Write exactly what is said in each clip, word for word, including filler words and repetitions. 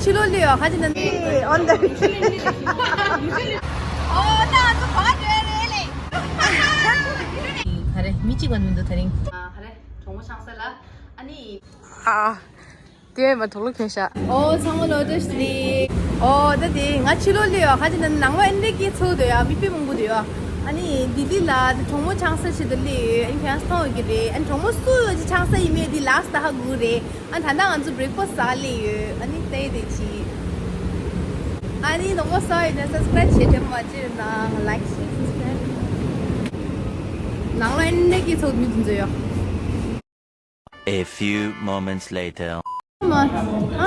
ཕྱི་ལོགས་ལ་ཡོད་ཁ་ཅིག་ན་ནི་ཨོན་ད། ཨོ་ད་ཚོ་ག་བ་འགྲོ་རེད་ལེ། ག་རེ་མི་གཅིག་པ་མི་འདུག་ད་རིང་། ག་རེ་གྲོགས་མོ་ཆང་ས་ལ་ཨ་ནི། ཨ། དེ་མ་དུག་ལོག་གྱོན་ཤག་ཨོ་ཚང་མ་ལོ་ཏོ་ཤི་ལི། ཨོ་ད་དེ་ང་ཕྱི་ལོགས་ལ་ཡོད་ཁ་ཅིག་ན་ནང་པ་ཨན་རེ་ཀི་ཚོ་དོ་ཡ་མི་པི་མང་པོ་དོ་ཡ། ཨ་ནི་དི་ལི་ལ་དེ་གྲོགས་མོ་ཆང་ས་ཆེད་དུ་ལི་ཡོད། ཨ་ནི་ཁྱེད་རང་ཚོ་མཐོང་ཡོད་ཀྱི་རེད། ཨ་ནི་གྲོགས་མོ་སུ་ཡོད་ཅིག་ཆང་ས་ཡིན་མེད་དེ་ལ་སྟ་ཧ་གུ་རེད། ཨ་ད་ལྟ་ང་ཚོ་breakfast་ཟ་ལེ་ཡོད། ཨ་ནི་ལྟ་ཡི་དེ་ཅི། ཨ་ནི་ནོ་མོ་ས་ཡིན་ན་subscribe་བྱེད་དྲན་མ་བརྗེད་ན་like share subscribe། ནང་ལ་ཨན་རེ་ཀི་ཚོ་མི་དུ་འཛོ་ཡོད། A few moments later. ཨ་མ་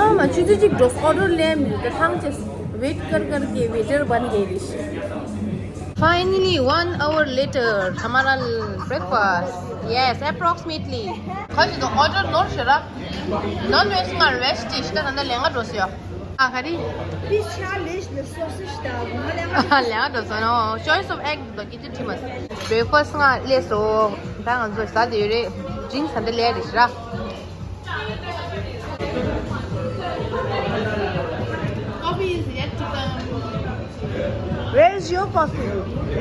ཨ་མ་ཆུ་ཚོད་གཅིག་འགྲོ་order་ལེན་མི་འདུག་ཐང་ཆད། wait་ཀར་ཀར་གི་waiter་བན་གེ་རིཤ། Finally, one hour later, Tamara breakfast. Yes, approximately. ཁ་ཅིག་ཏུ་order་ནོར་ཤེ་ར། non veg་མ་veg་ཅིག་ཤི་ད་ད་ལེང་ང་འགྲོ་སི་ཡོ། ཨ་ཁ་རི། This challenge the sausage དང་ལེང་ང་འགྲོ་སོ་ནོ། Choice of egg་དང་ཀི་ཅི་ཐི་མ་སི། breakfast་ང་ལས་སོ། ད་ང་ཚོ་ཟ་དེ་ཡོད་རེད། ཇིན་ས་འདི་ལས་རེད་ཤི་ར། Coffee is yet to come. Where is your coffee?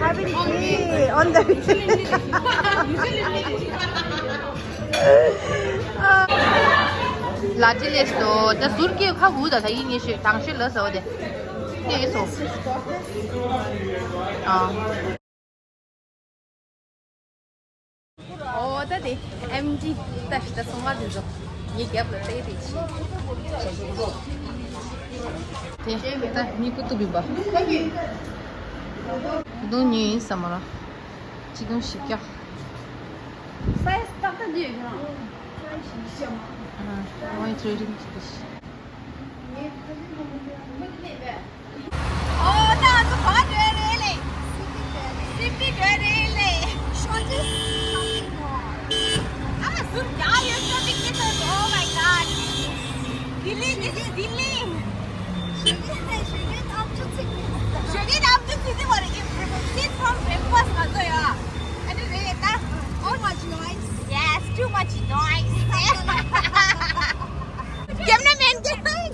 Haven't on the way. On the way. ལ་ཏི་ལས་སོ། ད་ཟུར་སྐྱེས་ཁ་གུ་ད་ད་ཡིན་ངེས་ཤོད་དང་ཤོད་ལ་ཟ་བ་དེ། དེ་ཡིན་སོ། ཨ། ཨོ་ད་དེ་ཨེམ་ཌི་ད་ཤི་ད་སོང་བ་དེ་ཚོ་ངའི་རྒྱབ་ལ་ཏེ་ཏེ་ཆི། དེ་ད་མི་ཀུ་ཏུ་བི་བ། དུང་ཉིན་ཡིན་ས་མ་ར། ཅི་དུང་ཞིག་ཀྱ། སའི་ཛི་ཏག་ཏག་འདི་ཡོད་ཀྱང་། ཨ་ཝའི་ཊི་རེ་ཌིང་ཅི་ཞིག་ཨོ་ད་ང་ཚོ་ག་པར་འགྲོ་རེད་ལེ། སི་པི་འགྲོ་རེད་ལེ། ཤོ་ཅི། ཨ་ཟུར་རྒྱག་ཡོད་ཤོ་ཅི་ཀི་ཏོ། Oh my God. ལྡི་ལི། This is ལྡི་ལི། ཞོགས་ཀས་ཞོགས་ཀས་ཨམ་ཅོག་ཚིག་ནས། ཞོགས་ཀས་ཨམ་ཅོག་ཚིག་ནས་མ་རེད། It's from breakfast ང་ཚོ་ཡ། ཨ་ནི་རེད་ད། Too much noise. Yes, too much noise. Cameraman, cameraman.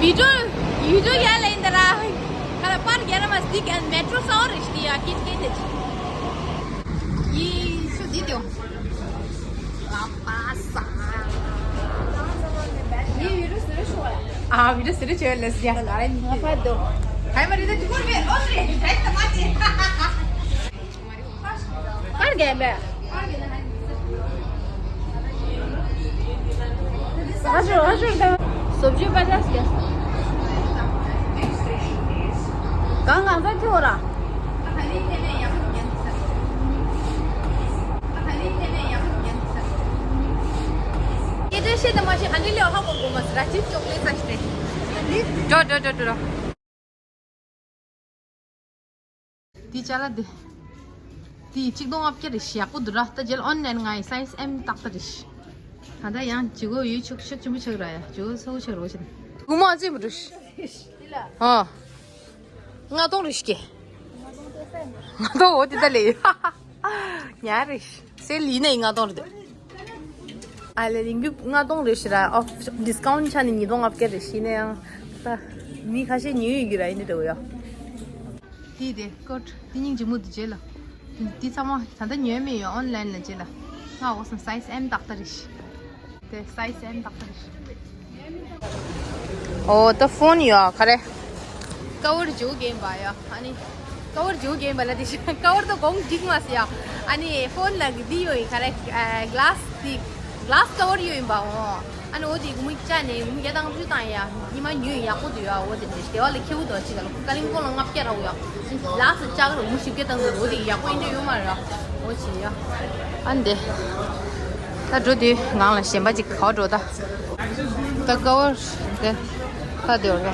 Video, video ཡ་ལེན་ད་ར། ཁ་ལ་པར་རྒྱ་ར་མ་སྟིག་ཨན་མེ་ཊོ་སོང་རེ་ཤི་ཡ་ཀིད་ཀིད་དེ། ཡི་ཤུ་དི་དེ། ལ་པ་ས། ཡི་བི་རུ་སི་རུ་ཤོ་ཡ། ཨ་བི་རུ་སི་རུ་ཆོས་ལ་སི་ཡ་ག་རེ་ནི། ཧ་པ་དོ། ཧའི་མ་རི་ད་དུ་གོ་མེ་ཨོ་རེ་ཧའི་ད་མ་དེ། པར་རྒྱན་པས། ཨ་ཞོ་ཨ་ཞོ་ད། བཟོ་བཅོས་པ་ཅག་ཟེར། གང་གང་ཚ་ཐེའོ་ར། སྐད་ཆ་བཤད་ན་མ་ཤེས་ག་འདྲ་ལས་ཧ་གོ་གོ་མ་ཟེར་ར་ཅིག་ཅོག་ལེ་ས་ཤི་ཏེ། འགྲོ་འགྲོ་འགྲོ་འགྲོ། དེ་ཅ་ལག་དེ། དེ་གཅིག་སྟོང་ལྔ་བརྒྱ་རེད་ཤག་ཡག་པོ་འདུག་ར། ད་རྗེས་ལ་ཨོན་ལན་ང་ཡི་སའི་ཛི་ཨེམ་ཏག་ཏག་རེད་ཤག་ད་ལྟ་ཡང་ལྗིད་ཁོག་ཡོད་ཆོག་ཤག་ཆེན་པོ་ཆགས་ར་ཡ། ལྗིད་ཁོག་ཚ་པོ་ཆགས་ར་བ་ཆེན། སྒོར་མོ་ཨ་ཙི་མ་འགྲོ་ཤག་ཧོ། ལྔ་སྟོང་རེད་ཤག་ལྔ་སྟོང་འོ་དེ་ད་ལས། ཉ་རེད་ཤག་སེལ་ཡིན་ན་ཡིན་ལྔ་སྟོང་རེད། ཨ་ལེ་ལིང་གུ་ལྔ་སྟོང་རེད་ཤག་ར། ཨོ་ཌིས་ཀའུན་ཆ་ནས་ཉིས་སྟོང་ལྔ་བརྒྱ་རེད་ཤག་ཡིན་ན་ཡང་ད་མི་ཁ་ཤས་ཉོས་ཡོད་ཀྱི་ར། ཡིན་ནི་འདྲ་བོ་ཡ། དེ་དེ་ཀོཊ་དེ་སྙིང་རྗེ་མོ་དེ་རྗེས་ལ། དེ་ཚང་མ་ད་ལྟ་ཉོས་མེད་ཡོད། ཨོན་ལན་ལ་རྗེས་ལ། ང་འོ་སོང་སའི་ཛི་ཨེམ་ཏག་ཏག་རེད་ཤག་དེ་སའི་ཛི་ཨེམ་ཏག་ཏག་རེད་ཤག་ཨོ་ད་ཕོན་ཡོད་ག་རེ། ཀ་བར་ཇོ་གེམ་པ་ཡ། ཨ་ནི་ཀ་བར་ཇོ་གེམ་པ་ལ་དེ་ཤ་ཀ་བར་ད་གོང་འགྲིག་མ་སི་ཡ། ཨ་ནི་ཕོན་ལ་གི་དེ་ཡོད་ཡིན་ག་རེ། གླ་སི་དེ་གླ་སི་ཀ་བར་ཡོད་ཡིན་པ་འོ། ཨ་ནི་འོ་དེ་གུ་མུ་ཅ་ནས་གུ་མུ་རྒྱ་དང་བཅུ་དང་ཡ། ཉི་མ་ཉོས་ཡག་པོ་འདུག་ཡ། འོ་དེ་འདྲ་ཞིག་དེ་བ་ལ་ཁེ་པོ་འདུག་ཅིག་ལ་ཀ་ལིང་པོང་ལ་ལྔ་བརྒྱ་ར་འོ་ཡ། ལགས་སུ་ལྕགས་རུ་མུ་བཞི་བརྒྱ་བཏང་འདུག་འོ་དེ་ཡག་པོ་ཡིན་འདྲ་ཡོད་མ་རེད། འོ་ཅི་ཡ། ཨ་འདི། ད་འགྲོ་དུས་ངང་ལ་གཞན་པ་ཅིག་ག་འགྲོ་ད། ད་ཀ་བར་དེ། ད་དེ་བར།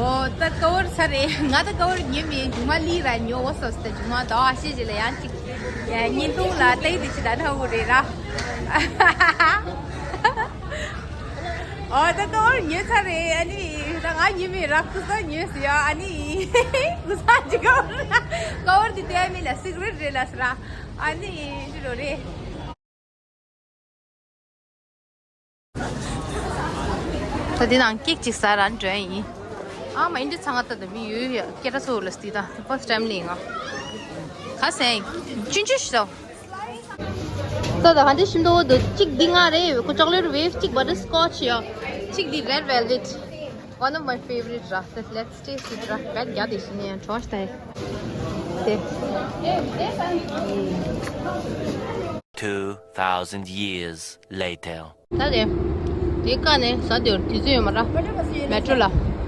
འོ་ད་ཀ་བར་ཚར་རེད། ང་ད་ཀ་བར་ཉོས་མེད། རྒྱུ་མ་ལི་ར་ཉོ་འོ་སོ་སོ་ད་རྒྱུ་མ་ད་ཨ་ཤེས་ཅི་ལ་ཡང་ཅིག་ཡ་བརྙན་ཐུང་ལ་ལྟ་ཡི་དེ་ཅི་ད་ན་འུ་རེད་ར། ཨོ་ད་ཀ་བར་ཉོས་ཚར་རེད། ཨ་ནི་ད་ང་ཉོས་མེད་ར། ཁུ་སང་ཉོས་སི་ཡ། ཨ་ནི། གུ་ས་ཅི་ཀ་བར་ཀ་བར་དེ་དེ་མི་ལ་སི་ག་རེཊ་རེད་ལ་སི་ར། ཨ་ནི་འདི་རོ་རེད། ད་འདི་ནང་ཀེག་ཅིག་ཟ་ར་འགྲོ་ཡིན། ཨ་མ་ཨིན་འདྲ་ཚང་ང་ད་ད་མི་ཡོད་ཡ་སྐད་སྒྲ་ཚོ་ལ་སི་ད་ཕར་སི་ཊི་ཊའིམ་ལིང་ཨ། ཁ་སེང་ཅུན་ཅུ་ཤོག་ད་ད་ཧ་འདི་ཤིམ་ཏོ་འོ་དུ་གཅིག་འདི་ང་རེ་ཡོད་ཁོ་ཅོག་ལེཊ་ཝེབ་གཅིག་བ་ཊར་སི་ཀོ་ཆི་ཡོད། གཅིག་འདི་རེཌ་ཝེལ་ཝེཊ། One of my favorite ར། ད་let's taste it ར། བད་རྒྱ་དེ་ཤི་ནས་གྲོ་ཤ་ད་དེ། Two thousand years later. ད་དེ་དེ་ཀ་ནས་ཟ་དེ་བར་དུས་ཚོད་ཡོད་མ་ར། མེ་ཊྲོ་ལ་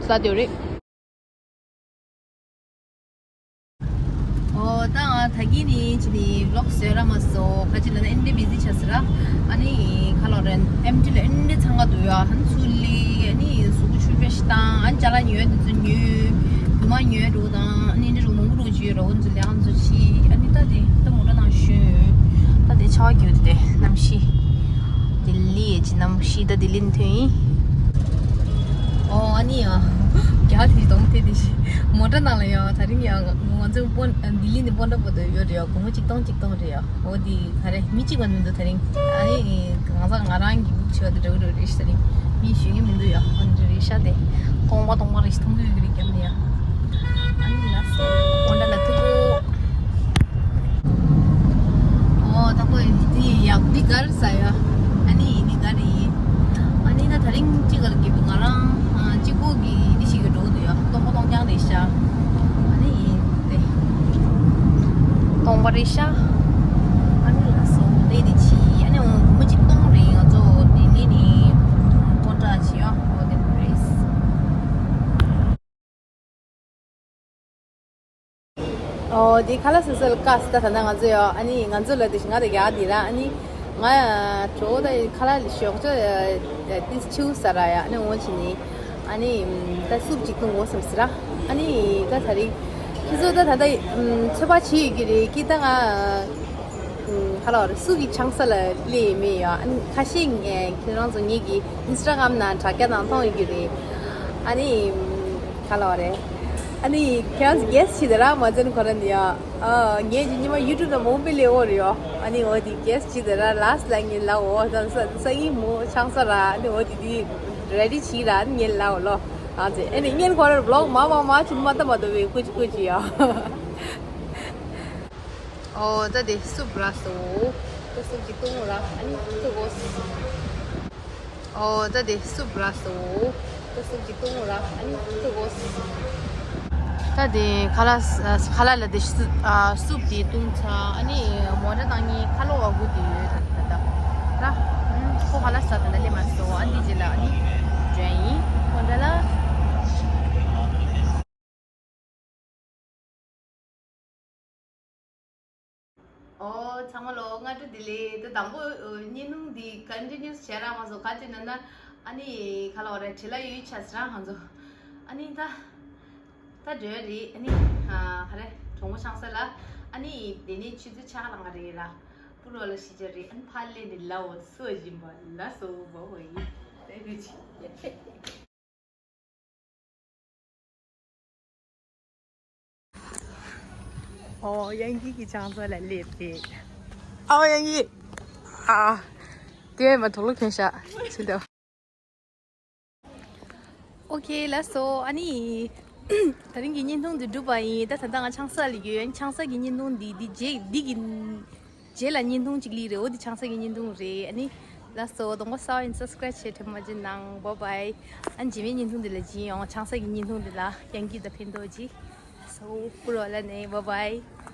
ཟ་དེ་རེད། ཨོ་ད་ང་ད་གིན་ནི་ཅི་ནི་ཝི་ལོག་བཟོས་ར་མ་སོ་ཁ་ཅིག་ལ་ན་ཨིན་འདྲ་བི་ཟི་ཆ་སི་ར། ཨ་ནི་ཁ་ལོ་རེན་ཨེམ་ཊི་ལ་ཨིན་འདྲ་ཚང་ག་འདུག་ཡ། ཨ་ནི་ཚུ་ལི་ཨ་ནི་གཟུགས་པོ་ཆུ་བེ་ཤི་དང་ཨ་ནི་ཅ་ལག་ཉོས་དེ་ཚོ་ཉོས། རྒྱུ་མ་ཉོས་འགྲོ་དང་ཨ་ནི་འདྲ་རུ་མང་པོ་རུ་ཅི་ཡོད་ར། འོ་ཚོ་ལས་ཨ་ཚོ་ཆི་ཨ་ནི་ད་དེ་ད་མོ་ཊ་ནང་ཞོན། ད་དེ་ཆ་གྱུར་དེ་གནམ་གཤིས་ལྡི་ལི་ཡི་གནམ་གཤིས་ད་ལྡི་ལི་ནས་ཐོན་ཡིན། ཨོ་ཨ་ནི་ཡ། རྒྱ་དེ་གདོང་དེ་དེ་ཤི། མོ་ཊ་ནང་ལ་ཡ་ད་རིང་ཡ་ང་ཚོ་སྤོན་ལྡི་ལི་ནས་སྤོན་ཊ་བར་དུ་ཡོད་རེད་ཡ། སྒོར་མོ་གཅིག་སྟོང་གཅིག་སྟོང་རེད་ཡ། འོ་དེ་ག་རེ་མི་གཅིག་པ་མི་འདུག་ད་རིང་། ཨ་ནི་ང་ཚ་ང་རང་གི་འུབ་ཆེ་བ་དེ་འདྲ་བོ་རེད་ཤི། ད་རིང་མི་ཞུ་གི་མི་འདུག་ཡ། འོ་འདྲ་རེད་ཤ་དེ། སྟོང་པ་སྟོང་པ་རེད་ཤི། མཐོང་གི་ཡོད་གི་རེད་རྒྱབ་ནས་ཡ། ཨ་ནི་ལ་སོ་སྤོན་ཊ་ལ་ཐུག་གོ། ཨོ་ད་ཁོ་འདི་ཡག་འདི་གར་ས་ཡ། ཨ་ནི་འདི་གར་ཡིན། ཨ་ནི་ད་ད་རིང་གཅིག་གར་གི་ང་རང་གཅིག་པོ་གི་འདི་ཞིག་གི་འགྲོ་འདུག་ཡ། སྟོང་པ་སྟོང་རྐྱང་རེད་ཤག་ཨ་ནི་ཡིན་ཏེ། སྟོང་པ་རེད་ཤག་ཨ་ནི་ལ་སོ་དེ་འདི་ཆི་ཨ་ནི་འོང་མི་གཅིག་སྟོང་རེད། ང་ཚོ་དེ་ནི་ནི་སྤོན་ཊ་ཆི་ཡ་ཨོ་དེ་རེད། ཨོ་དེ་ཁ་ལག་སོ་སོ་ལ་བཀག་སྟེ་ད་ལྟ་ང་ཚོ་ཡོད། ཨ་ནི་ང་ཚོ་ལ་དེ་ང་དང་རྒྱ་དེ་ར། ཨ་ནི་ང་གྲོ་ད་ཁ་ལག་ཞོགས་ཇ་ཏིས་ཆིའུ་ཟ་ར་ཡ། ཨ་ནི་འོ་ཆི་ནི་ཨ་ནི་ད་སུབ་ཅིག་བཏུང་འོ་བསམ་སི་ར། ཨ་ནི་ད་ད་རིང་ཁྱེད་ཚོ་ད་ད་ད་ཚོད་དཔག་བྱེད་ཡོད་ཀྱི་རེད་ཀི། ད་ང་ཁ་ལག་རེ་སུབ་ཀྱི་ཆང་ས་ལ་སླེབས་མེད་ཡ། ཨ་ནི་ཁ་ཤས་ཁྱེད་རང་ཚོ་ངེད་ཀྱི་ཨིན་སི་ཊ་གྷ་རམ་ནང་དྲ་རྒྱ་ནང་མཐོང་ཡོད་ཀྱི་རེད། ཨ་ནི། ག་ལ་བ་རེད། ཨ་ནི་ཁྱེད་རང་གེ་སི་བྱེད་དེ་ར་མ་བཙན་ཁོ་ར་འདི་ཡ། ཨ་ངས་ཀྱི་ཉི་མ་ཡུ་ཊུབ་ནང་མོང་པེ་ལེ་འོ་རེ་ཡོ། ཨ་ནི་འོ་དེ་གེ་སི་བྱེད་དེ་ར་ལ་སི་ལ་ངས་ལ་འོ་ད་ས་ས་ཡི་མོ་ཆང་ས་ར། ཨ་ནི་འོ་དེ་དེ་རེ་ཌི་བྱེད་ར་ཨ་ནི་ངས་ལ་འོ་ལོ། ཨ་ཙེ་ཨ་ནི་ངས་ཁོ་ར་བི་ལོག་མ་མ་མ་ཆུ་མ་ད་མ་དོ་བའི་ཀུ་ཅི་ཀུ་ཅི་ཡ། ཨོ་ད་དེ་སུབ་ར་སོ། ད་སུབ་ཅིག་བཏུང་ར་ཨ་ནི་ཐུག་གོ། ཨོ་ད་དེ་སུབ་ར་སོ། ད་སུབ་ཅིག་བཏུང་ར་ཨ་ནི་ཐུག་གོ། ད་དེ་ཁ་ལག་ཁ་ལག་ལ་དེ་སུབ་ཨ་སུབ་དེ་བཏུང་ཚར། ཨ་ནི་མོ་ཊ་དང་གཉིས་ཁ་ལོ་བ་དགུ་དེ་ཡོད་ད་ད་ད་ར། ཁོ་ཁ་ལག་ཟ་ད་ད་ལེ་མ་སོ། ཨ་འདི་རྗེས་ལ་ཨ་ནི་འདྲ་ཡིན་ཁོ་འདྲ་ལ། ཨོ་ཚང་མ་ལོ་སྔ་དྲོ་བདེ་ལེགས། ད་དང་པོ་ཨོ་བརྙན་ཐུང་འདི་ཀོན་ཊི་ནིའུ་སི་བྱས་རག་མ་སོང་ག་ཅི་ན་ན། ཨ་ནི་ག་ལ་བ་རེད་བྲེལ་ལ་ཡོད་ཆ་སི་རང་ང་ཚོ། ཨ་ནི་ད་ད་འགྲོ་ཡ་རེད། ཨ་ནི་ཨ་ག་རེ་གྲོགས་མོ་ཆང་ས་ལ། ཨ་ནི་དེ་ནས་ཆུ་ཚོད་ཆ་ལ་ང་རེད་ར། པུ་རོ་ལ་ཤི་ཆ་རེད། ཨ་ནི་ཕ་ལེ་ནི་ལ་འོ་སོ་བཞིན་པ་ལ་སོ་བ་བ་ཡིན། ད་རེད་ཅི། ཨོ་དབྱངས་སྐྱིད་ཀྱི་ཆང་ས་ལ་སླེབས་ཏེ། ཨོ་དབྱངས་སྐྱིད། ཨ། དེ་མ་དུག་ལོག་གྱོན་ཤག་ཚུལ་དུ། ཨོ་ཁེ་ལགས་སོ། ཨ་ནི་ད་རིང་གི་བརྙན་ཐུང་འདི་འགྲུབ་པ་ཡིན། ད་ད་ལྟ་ང་ཆང་ས་ལ་ཡོད། ཆང་ས་གི་བརྙན་ཐུང་འདི་འདི་རྗེས་འདི་གི་རྗེས་ལ་བརྙན་ཐུང་གཅིག་སླེབས་རེད། འོ་འདི་ཆང་ས་གི་བརྙན་ཐུང་རེད། ཨ་ནི་ལགས་སོ། གདོང་པ་གསར་པ་ཡིན་སབ་སི་ཀ་རབ་བྱེད་དྲན་མ་བརྗེད་གནང་། བཱའི་བཱའི། ཨ་ནི་རྗེས་མའི་བརྙན་ཐུང་འདི་ལ་མཇལ་ཡོང་། ཆང་ས་གི་བརྙན་ཐུང་འདི་ལ་དབྱངས་སྐྱིད་དང་ཕན་ཐོགས་ཅིག་ལགས་སོ། པུ་རོ་ལ་ནས་བཱའི་བཱའི།